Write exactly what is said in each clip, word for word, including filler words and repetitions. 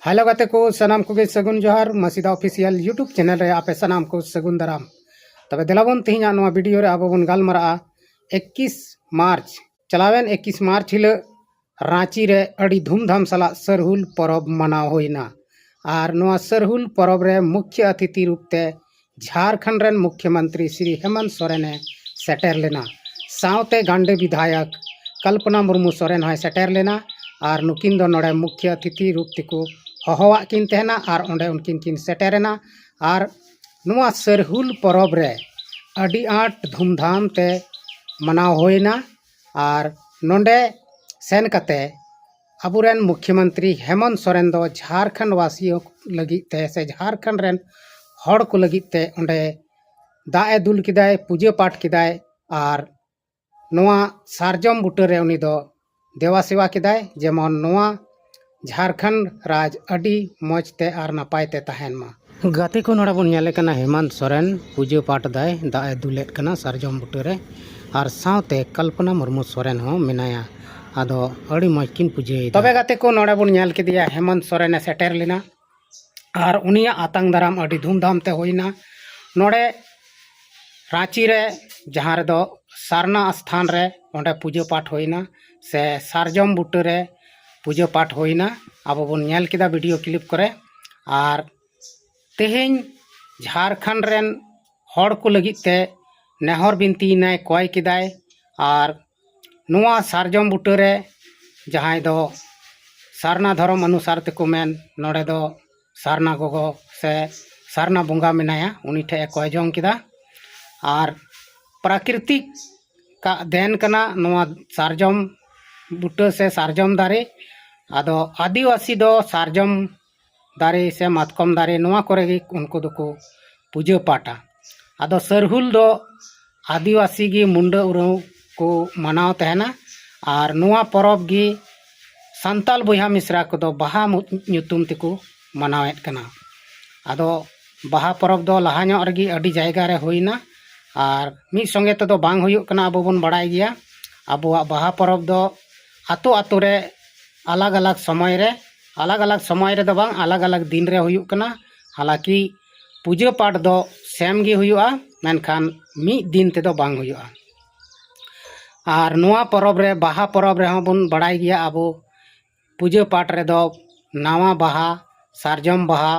Hello ᱜᱟᱛᱮ ᱠᱚ, ᱥᱟᱱᱟᱢ ᱠᱚᱜᱮ ᱥᱟᱹᱜᱩᱱ ᱡᱚᱦᱟᱨ᱾ ᱢᱟᱥᱤᱫᱟ ᱚᱯᱷᱤᱥᱤᱭᱟᱞ YouTube ᱪᱮᱱᱮᱞ ᱨᱮ ᱟᱯᱮ ᱥᱟᱱᱟᱢ ᱠᱚ ᱥᱟᱹᱜᱩᱱ ᱫᱟᱨᱟᱢ᱾ ᱛᱚᱵᱮ ᱫᱮᱞᱟ ᱵᱚᱱ, ᱛᱮᱦᱮᱧᱟᱜ ᱱᱚᱣᱟ ᱵᱷᱤᱰᱤᱭᱳ ᱨᱮ ᱟᱵᱚ ᱵᱚᱱ ᱜᱟᱞᱢᱟᱨᱟᱜᱼᱟ ᱮᱠᱤᱥ ᱢᱟᱨᱪ᱾ ᱪᱟᱞᱟᱣᱮᱱ ᱮᱠᱤᱥ ᱢᱟᱨᱪ ᱦᱤᱞᱳᱜ ᱨᱟᱸᱪᱤ ᱨᱮ ᱟᱹᱰᱤ ᱫᱷᱩᱢᱫᱷᱟᱢ ᱥᱟᱞᱟᱜ ᱥᱟᱹᱨᱦᱩᱞ ᱯᱚᱨᱚᱵᱽ ᱢᱟᱱᱟᱣ ᱦᱩᱭᱱᱟ᱾ ᱟᱨ ᱱᱚᱣᱟ ᱥᱟᱹᱨᱦᱩᱞ ᱯᱚᱨᱚᱵᱽ ᱨᱮ ᱢᱩᱠᱷᱭᱟᱹ ᱟᱛᱤᱛᱷᱤ ᱨᱩᱯ ᱛᱮ ᱡᱷᱟᱨᱠᱷᱚᱸᱰ ᱨᱮᱱ ᱢᱩᱠᱷᱭᱚᱢᱚᱱᱛᱨᱤ ᱥᱨᱤ ᱦᱮᱢᱚᱱᱛ ᱥᱚᱨᱮᱱᱮ ᱥᱮᱴᱮᱨ ᱞᱮᱱᱟ᱾ ᱥᱟᱶᱛᱮ ᱜᱟᱱᱰᱮ ᱵᱤᱫᱷᱟᱭᱚᱠ ᱠᱚᱞᱯᱚᱱᱟ ᱢᱩᱨᱢᱩ ᱥᱚᱨᱮᱱ ᱦᱚᱸᱭ ᱥᱮᱴᱮᱨ ᱞᱮᱱᱟ᱾ ᱟᱨ ᱱᱩᱠᱤᱱ ᱫᱚ ᱱᱚᱰᱮ ᱢᱩᱠᱷᱭᱟᱹ ᱟᱛᱤᱛᱷᱤ ᱨᱩᱯ ᱛᱮᱠᱚ ᱦᱚᱦᱚᱣᱟᱜ ᱠᱤᱱ ᱛᱟᱦᱮᱱᱟ ᱟᱨ ᱚᱸᱰᱮ ᱩᱱᱠᱤᱱ ᱠᱤᱱ ᱥᱮᱴᱮᱨᱮᱱᱟ᱾ ᱟᱨ ᱱᱚᱣᱟ ᱥᱟᱹᱨᱦᱩᱞ ᱯᱚᱨᱚᱵᱽ ᱨᱮ ᱟᱹᱰᱤ ᱟᱸᱴ ᱫᱷᱩᱢᱫᱷᱟᱢ ᱛᱮ ᱢᱟᱱᱟᱣ ᱦᱩᱭᱱᱟ᱾ ᱟᱨ ᱱᱚᱰᱮ ᱥᱮᱱ ᱠᱟᱛᱮ ᱟᱵᱚᱨᱮᱱ ᱢᱩᱠᱷᱭᱚᱢᱚᱱᱛᱨᱤ ᱦᱮᱢᱚᱱᱛ ᱥᱚᱨᱮᱱ ᱫᱚ ᱡᱷᱟᱨᱠᱷᱚᱸᱰ ᱵᱟᱥᱤᱭᱚ ᱞᱟᱹᱜᱤᱫ ᱛᱮ ᱥᱮ ᱡᱷᱟᱨᱠᱷᱚᱸᱰ ᱨᱮᱱ ᱦᱚᱲ ᱠᱚ ᱞᱟᱹᱜᱤᱫ ᱛᱮ ᱚᱸᱰᱮ ᱫᱟᱜ ᱮ ᱫᱩᱞ ᱠᱮᱫᱟᱭ, ᱯᱩᱡᱟᱹ ᱯᱟᱴ ᱠᱮᱫᱟᱭ᱾ ᱟᱨ ᱱᱚᱣᱟ ᱥᱟᱨᱡᱚᱢ ᱵᱩᱴᱟᱹ ᱨᱮ ᱩᱱᱤ ᱫᱚ ᱫᱮᱣᱟ ᱥᱮᱣᱟ ᱠᱮᱫᱟᱭ, ᱡᱮᱢᱚᱱ ᱱᱚᱣᱟ ᱡᱷᱟᱨᱠᱷᱚᱸᱰ ᱨᱟᱡᱽ ᱟᱹᱰᱤ ᱢᱚᱡᱽ ᱛᱮ ᱟᱨ ᱱᱟᱯᱟᱭ ᱛᱮ ᱛᱟᱦᱮᱱ ᱢᱟ᱾ ᱜᱟᱛᱮ ᱠᱚ, ᱱᱚᱰᱮ ᱵᱚᱱ ᱧᱮᱞᱮ ᱠᱟᱱᱟ ᱦᱮᱢᱚᱱᱛ ᱥᱚᱨᱮᱱ ᱯᱩᱡᱟᱹ ᱯᱟᱴ ᱫᱟᱭ, ᱫᱟᱜ ᱮ ᱫᱩᱞᱮᱫ ᱠᱟᱱᱟ ᱥᱟᱨᱡᱚᱢ ᱵᱩᱴᱟᱹ ᱨᱮ᱾ ᱟᱨ ᱥᱟᱶᱛᱮ ᱠᱚᱞᱯᱚᱱᱟ ᱢᱩᱨᱢᱩ ᱥᱚᱨᱮᱱ ᱦᱚᱸ ᱢᱮᱱᱟᱭᱟ᱾ ᱟᱫᱚ ᱟᱹᱰᱤ ᱢᱚᱡᱽ ᱠᱤᱱ ᱯᱩᱡᱟᱹᱭᱮᱫᱟ᱾ ᱛᱚᱵᱮ ᱜᱟᱛᱮ ᱠᱚ, ᱱᱚᱰᱮ ᱵᱚᱱ ᱧᱮᱞ ᱠᱮᱫᱮᱭᱟ, ᱦᱮᱢᱚᱱᱛ ᱥᱚᱨᱮᱱᱮ ᱥᱮᱴᱮᱨ ᱞᱮᱱᱟ᱾ ᱟᱨ ᱩᱱᱤᱭᱟᱜ ᱟᱛᱟᱝ ᱫᱟᱨᱟᱢ ᱟᱹᱰᱤ ᱫᱷᱩᱢᱫᱷᱟᱢ ᱛᱮ ᱦᱩᱭᱱᱟ᱾ ᱱᱚᱰᱮ ᱨᱟᱸᱪᱤ ᱨᱮ, ᱡᱟᱦᱟᱸ ᱨᱮᱫᱚ ᱥᱟᱨᱱᱟ ᱥᱛᱷᱟᱱ ᱨᱮ, ᱚᱸᱰᱮ ᱯᱩᱡᱟᱹ ᱯᱟᱴ ᱦᱩᱭᱱᱟ, ᱥᱮ ᱥᱟᱨᱡᱚᱢ ᱵᱩᱴᱟᱹ ᱨᱮ ᱯᱩᱡᱟᱹ ᱯᱟᱴ ᱦᱩᱭᱱᱟ᱾ ᱟᱵᱚ ᱵᱚᱱ ᱧᱮᱞ ᱠᱮᱫᱟ ᱵᱷᱤᱰᱤᱭᱳ ᱠᱞᱤᱯ ᱠᱚᱨᱮ᱾ ᱟᱨ ᱛᱮᱦᱮᱧ ᱡᱷᱟᱨᱠᱷᱚᱸᱰ ᱨᱮᱱ ᱦᱚᱲ ᱠᱚ ᱞᱟᱹᱜᱤᱫ ᱛᱮ ᱱᱮᱦᱚᱨ ᱵᱤᱱᱛᱤᱭᱮᱱᱟᱭ, ᱠᱚᱭ ᱠᱮᱫᱟᱭ᱾ ᱟᱨ ᱱᱚᱣᱟ ᱥᱟᱨᱡᱚᱢ ᱵᱩᱴᱟᱹ ᱨᱮ ᱡᱟᱦᱟᱸᱭ ᱫᱚ ᱥᱟᱨᱱᱟ ᱫᱷᱚᱨᱚᱢ ᱚᱱᱩᱥᱟᱨ ᱛᱮᱠᱚ ᱢᱮᱱ, ᱱᱚᱰᱮ ᱫᱚ ᱥᱟᱨᱱᱟ ᱜᱚᱜᱚ ᱥᱮ ᱥᱟᱨᱱᱟ ᱵᱚᱸᱜᱟ ᱢᱮᱱᱟᱭᱟ, ᱩᱱᱤ ᱴᱷᱮᱡ ᱮ ᱠᱚᱭ ᱡᱚᱝ ᱠᱮᱫᱟ᱾ ᱟᱨ ᱯᱨᱟᱠᱨᱤᱛᱤᱠ ᱠᱟᱜ ᱫᱮᱱ ᱠᱟᱱᱟ ᱱᱚᱣᱟ ᱥᱟᱨᱡᱚᱢ ᱵᱩᱴᱟᱹ ᱥᱮ ᱥᱟᱨᱡᱚᱢ ᱫᱟᱨᱮ᱾ ᱟᱫᱚ ᱟᱹᱫᱤᱵᱟᱹᱥᱤ ᱫᱚ ᱥᱟᱨᱡᱚᱢ ᱫᱟᱨᱮ ᱥᱮ ᱢᱟᱛᱠᱚᱢ ᱫᱟᱨᱮ, ᱱᱚᱣᱟ ᱠᱚᱨᱮ ᱜᱮ ᱩᱱᱠᱩ ᱫᱚᱠᱚ ᱯᱩᱡᱟᱹ ᱯᱟᱴᱟ᱾ ᱟᱫᱚ ᱥᱟᱹᱨᱦᱩᱞ ᱫᱚ ᱟᱹᱫᱤᱵᱟᱹᱥᱤ ᱜᱮ ᱢᱩᱱᱰᱟᱹ ᱩᱨᱟᱹᱣ ᱠᱚ ᱢᱟᱱᱟᱣ ᱛᱟᱦᱮᱱᱟ᱾ ᱟᱨ ᱱᱚᱣᱟ ᱯᱚᱨᱚᱵᱽ ᱜᱮ ᱥᱟᱱᱛᱟᱞ ᱵᱚᱭᱦᱟ ᱢᱤᱥᱨᱟ ᱠᱚᱫᱚ ᱵᱟᱦᱟ ᱢᱩ-, ᱧᱩᱛᱩᱢ ᱛᱮᱠᱚ ᱢᱟᱱᱟᱣᱮᱫ ᱠᱟᱱᱟ᱾ ᱟᱫᱚ ᱵᱟᱦᱟ ᱯᱚᱨᱚᱵᱽ ᱫᱚ ᱞᱟᱦᱟ ᱧᱚᱜ ᱨᱮᱜᱮ ᱟᱹᱰᱤ ᱡᱟᱭᱜᱟ ᱨᱮ ᱦᱩᱭᱱᱟ, ᱟᱨ ᱢᱤᱫ ᱥᱚᱸᱜᱮ ᱛᱮᱫᱚ ᱵᱟᱝ ᱦᱩᱭᱩᱜ ᱠᱟᱱᱟ, ᱟᱵᱚ ᱵᱚᱱ ᱵᱟᱲᱟᱭ ᱜᱮᱭᱟ᱾ ᱟᱵᱚᱣᱟᱜ ᱵᱟᱦᱟ ᱯᱚᱨᱚᱵᱽ ᱫᱚ ᱟᱛᱳ ᱟᱛᱳ ᱨᱮ ᱟᱞᱟᱜᱽ ᱟᱞᱟᱜᱽ ᱥᱚᱢᱚᱭ ᱨᱮ ᱟᱞᱟᱜᱽ ᱟᱞᱟᱜᱽ ᱥᱚᱢᱚᱭ ᱨᱮᱫᱚ ᱵᱟᱝ, ᱟᱞᱟᱜᱽ ᱟᱞᱟᱜᱽ ᱫᱤᱱ ᱨᱮ ᱦᱩᱭᱩᱜ ᱠᱟᱱᱟ᱾ ᱦᱟᱞᱟᱸᱠᱤ ᱯᱩᱡᱟᱹ ᱯᱟᱴ ᱫᱚ ᱥᱮᱢ ᱜᱮ ᱦᱩᱭᱩᱜᱼᱟ, ᱢᱮᱱᱠᱷᱟᱱ ᱢᱤᱫ ᱫᱤᱱ ᱛᱮᱫᱚ ᱵᱟᱝ ᱦᱩᱭᱩᱜᱼᱟ᱾ ᱟᱨ ᱱᱚᱣᱟ ᱯᱚᱨᱚᱵᱽ ᱨᱮ, ᱵᱟᱦᱟ ᱯᱚᱨᱚᱵᱽ ᱨᱮᱦᱚᱸ ᱵᱚᱱ ᱵᱟᱲᱟᱭ ᱜᱮᱭᱟ ᱟᱵᱚ, ᱯᱩᱡᱟᱹ ᱯᱟᱴ ᱨᱮᱫᱚ ᱱᱟᱣᱟ ᱵᱟᱦᱟ, ᱥᱟᱨᱡᱚᱢ ᱵᱟᱦᱟ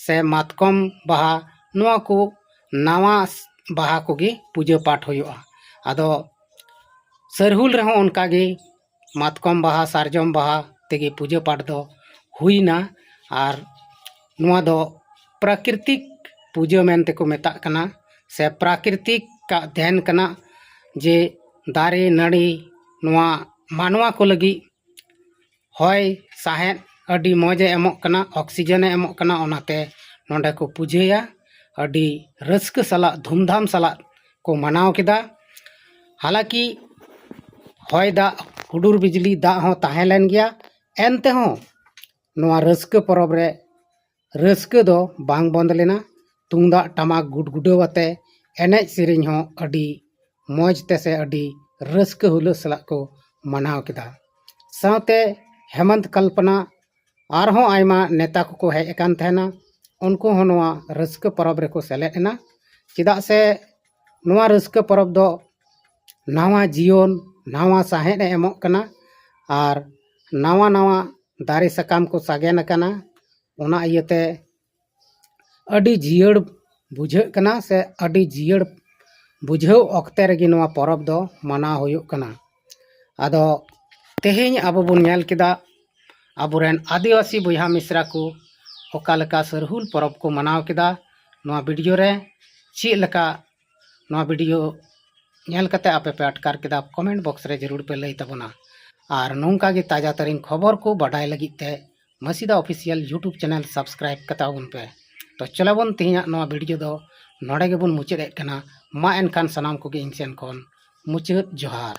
ᱥᱮ ᱢᱟᱛᱠᱚᱢ ᱵᱟᱦᱟ, ᱱᱚᱣᱟ ᱠᱚ ᱱᱟᱣᱟ ᱵᱟᱦᱟ ᱠᱚᱜᱮ ᱯᱩᱡᱟᱹ ᱯᱟᱴ ᱦᱩᱭᱩᱜᱼᱟ᱾ ᱟᱫᱚ ᱥᱟᱹᱨᱦᱩᱞ ᱨᱮᱦᱚᱸ ᱚᱱᱠᱟ ᱜᱮ ᱢᱟᱛᱠᱚᱢ ᱵᱟᱦᱟ, ᱥᱟᱨᱡᱚᱢ ᱵᱟᱦᱟ ᱛᱮᱜᱮ ᱯᱩᱡᱟᱹ ᱯᱟᱴ ᱫᱚ ᱦᱩᱭᱱᱟ᱾ ᱟᱨ ᱱᱚᱣᱟ ᱫᱚ ᱯᱨᱟᱠᱨᱤᱛᱤᱠ ᱯᱩᱡᱟᱹ ᱢᱮᱱᱛᱮ ᱠᱚ ᱢᱮᱛᱟᱜ ᱠᱟᱱᱟ, ᱥᱮ ᱯᱨᱟᱠᱨᱤᱛᱤᱠ ᱟᱜ ᱫᱷᱮᱱ ᱠᱟᱱᱟ, ᱡᱮ ᱫᱟᱨᱮ ᱱᱟᱹᱲᱤ, ᱱᱚᱣᱟ ᱢᱟᱱᱣᱟ ᱠᱚ ᱞᱟᱹᱜᱤᱫ ᱦᱚᱭ ᱥᱟᱦᱮᱫ ᱟᱹᱰᱤ ᱢᱚᱡᱽ ᱮ ᱮᱢᱚᱜ ᱠᱟᱱᱟ, ᱚᱠᱥᱤᱡᱮᱱ ᱮ ᱮᱢᱚᱜ ᱠᱟᱱᱟ, ᱚᱱᱟᱛᱮ ᱱᱚᱰᱮ ᱠᱚ ᱯᱩᱡᱟᱹᱭᱟ᱾ ᱟᱹᱰᱤ ᱨᱟᱹᱥᱠᱟᱹ ᱥᱟᱞᱟᱜ, ᱫᱷᱩᱢᱫᱷᱟᱢ ᱥᱟᱞᱟᱜ ᱠᱚ ᱢᱟᱱᱟᱣ ᱠᱮᱫᱟ᱾ ᱦᱟᱞᱟᱸᱠᱤ ᱦᱚᱭ ᱫᱟᱜ, ᱦᱩᱰᱩᱨ ᱵᱤᱡᱽᱞᱤ ᱫᱟᱜ ᱦᱚᱸ ᱛᱟᱦᱮᱸ ᱞᱮᱱ ᱜᱮᱭᱟ, ᱮᱱᱛᱮᱦᱚᱸ ᱱᱚᱣᱟ ᱨᱟᱹᱥᱠᱟᱹ ᱯᱚᱨᱚᱵᱽ ᱨᱮ ᱨᱟᱹᱥᱠᱟᱹ ᱫᱚ ᱵᱟᱝ ᱵᱚᱱᱫ ᱞᱮᱱᱟ᱾ ᱛᱩᱢᱫᱟᱜ ᱴᱟᱢᱟᱠ ᱜᱩᱰᱜᱩᱰᱟᱹᱣ ᱟᱛᱮ ᱮᱱᱮᱡ ᱥᱮᱨᱮᱧ ᱦᱚᱸ ᱟᱹᱰᱤ ᱢᱚᱡᱽ ᱛᱮ ᱥᱮ ᱟᱹᱰᱤ ᱨᱟᱹᱥᱠᱟᱹ ᱦᱩᱞᱟᱹᱥ ᱥᱟᱞᱟᱜ ᱠᱚ ᱢᱟᱱᱟᱣ ᱠᱮᱫᱟ᱾ ᱥᱟᱶᱛᱮ ᱦᱮᱢᱚᱱᱛ ᱠᱚᱞᱯᱚᱱᱟ ᱟᱨᱦᱚᱸ ᱟᱭᱢᱟ ᱱᱮᱛᱟ ᱠᱚᱠᱚ ᱦᱮᱡ ᱟᱠᱟᱱ ᱛᱟᱦᱮᱱᱟ, ᱩᱱᱠᱩ ᱦᱚᱸ ᱱᱚᱣᱟ ᱨᱟᱹᱥᱠᱟᱹ ᱯᱚᱨᱚᱵᱽ ᱨᱮᱠᱚ ᱥᱮᱞᱮᱫ ᱮᱱᱟ᱾ ᱪᱮᱫᱟᱜ ᱥᱮ ᱱᱚᱣᱟ ᱨᱟᱹᱥᱠᱟᱹ ᱯᱚᱨᱚᱵᱽ ᱫᱚ ᱱᱟᱣᱟ ᱡᱤᱭᱚᱱ, ᱱᱟᱣᱟ ᱥᱟᱦᱮᱫ ᱮ ᱮᱢᱚᱜ ᱠᱟᱱᱟ᱾ ᱟᱨ ᱱᱟᱣᱟ ᱱᱟᱣᱟ ᱫᱟᱨᱮ ᱥᱟᱠᱟᱢ ᱠᱚ ᱥᱟᱜᱮᱱ ᱟᱠᱟᱱᱟ, ᱚᱱᱟ ᱤᱭᱟᱹᱛᱮ ᱟᱹᱰᱤ ᱡᱤᱭᱟᱹᱲ ᱵᱩᱡᱷᱟᱹᱜ ᱠᱟᱱᱟ, ᱥᱮ ᱟᱹᱰᱤ ᱡᱤᱭᱟᱹᱲ ᱵᱩᱡᱷᱟᱹᱣ ᱚᱠᱛᱮ ᱨᱮᱜᱮ ᱱᱚᱣᱟ ᱯᱚᱨᱚᱵᱽ ᱫᱚ ᱢᱟᱱᱟᱣ ᱦᱩᱭᱩᱜ ᱠᱟᱱᱟ᱾ ᱟᱫᱚ ᱛᱮᱦᱮᱧ ᱟᱵᱚ ᱵᱚᱱ ᱧᱮᱞ ᱠᱮᱫᱟ ᱟᱵᱚᱨᱮᱱ ᱟᱹᱫᱤᱵᱟᱹᱥᱤ ᱵᱚᱭᱦᱟ ᱢᱤᱥᱨᱟ ᱠᱚ ᱚᱠᱟ ᱞᱮᱠᱟ ᱥᱟᱹᱨᱦᱩᱞ ᱯᱚᱨᱚᱵᱽ ᱠᱚ ᱢᱟᱱᱟᱣ ᱠᱮᱫᱟ᱾ ᱱᱚᱣᱟ ᱵᱷᱤᱰᱤᱭᱳ ᱨᱮ ᱪᱮᱫ ᱞᱮᱠᱟ, ᱱᱚᱣᱟ ᱵᱷᱤᱰᱤᱭᱳ ᱧᱮᱞ ᱠᱟᱛᱮ ᱟᱯᱮ ᱯᱮ ᱟᱴᱠᱟᱨ ᱠᱮᱫᱟ, ᱠᱚᱢᱮᱱᱴ ᱵᱚᱠᱥ ᱨᱮ ᱡᱟᱹᱨᱩᱲ ᱯᱮ ᱞᱟᱹᱭ ᱛᱟᱵᱚᱱᱟ᱾ ᱟᱨ ᱱᱚᱝᱠᱟ ᱜᱮ ᱛᱟᱡᱟ ᱛᱟᱹᱨᱤᱱ ᱠᱷᱚᱵᱚᱨ ᱠᱚ ᱵᱟᱰᱟᱭ ᱞᱟᱹᱜᱤᱫ ᱛᱮ ᱢᱟᱹᱥᱤᱫᱟ ᱚᱯᱷᱤᱥᱤᱭᱟᱞ ᱭᱩᱴᱩᱵᱽ ᱪᱮᱱᱮᱞ ᱥᱟᱵᱥᱠᱨᱟᱭᱤᱵᱽ ᱠᱟᱛᱟ ᱵᱚᱱ ᱯᱮ᱾ ᱛᱚ ᱪᱚᱞᱚ ᱵᱚᱱ, ᱛᱮᱦᱮᱧᱟᱜ ᱱᱚᱣᱟ ᱵᱷᱤᱰᱤᱭᱳ ᱫᱚ ᱱᱚᱰᱮ ᱜᱮᱵᱚᱱ ᱢᱩᱪᱟᱹᱫ ᱮᱫ ᱠᱟᱱᱟ᱾ ᱢᱟ ᱮᱱᱠᱷᱟᱱ ᱥᱟᱱᱟᱢ ᱠᱚᱜᱮ ᱤᱧ ᱥᱮᱱ ᱠᱷᱚᱱ ᱢᱩᱪᱟᱹᱫ ᱡᱚᱦᱟᱨ᱾